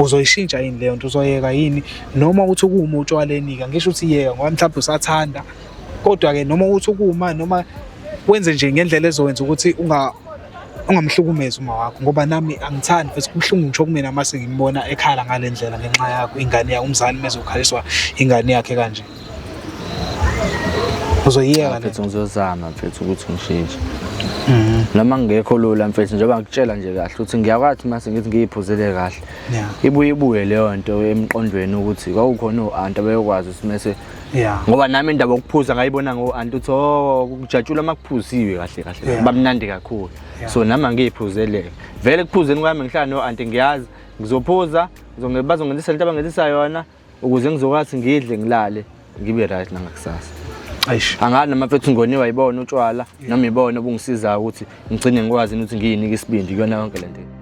Uzoyishintsha yini leyo nto, uzoyeka yini noma uthi ukuma utshwaleni-ke? Ngisho ukuthi yeka ngoba mhlawumbe usathanda, kodwa-ke noma uthi ukuma noma wenze nje ngendlela ezokwenza ukuthi ungamhlukumezi uma wakho, ngoba nami angithandi futhi kubuhlungu ngisho kumina uma sengimbona ekhala ngale ndlela ngenxa yakho, ingane yakho, umzali uma ezokhaliswa ingane yakhe kanje. Uzoyiyeka le Mfethu, ngizozama mfethu ukuthi ngishintshe. Noma ngingekho lula mfethu, njengoba ngikutshela nje kahle ukuthi ngiyakwazi mase ngithi ngiyiphuzele kahle. Ibuye ibuye leyo nto emqondweni ukuthi kwakukhona o-anti abeyokwazi ukuthi mese ngoba nami indaba yokuphuza ngayibona ngo-anti ukuthi oh, kujatshulwa uma kuphuziwe kahle kahle, bamnandi kakhulu. So nami angiyiphuzeleke vele ekuphuzeni kwami, ngihlala no-anti, ngiyazi ngizophuza, bazongenzisa lento abangenzisa yona ukuze ngizokwazi ngidle, ngilale, ngibe right nangakusasa. Eish. Angazi noma mfethu ngoniwa yibona utshwala noma ibona obungisizayo ukuthi ngigcine ngikwazi ukuthi ngiyinike isibindi kuyona yonke le nto.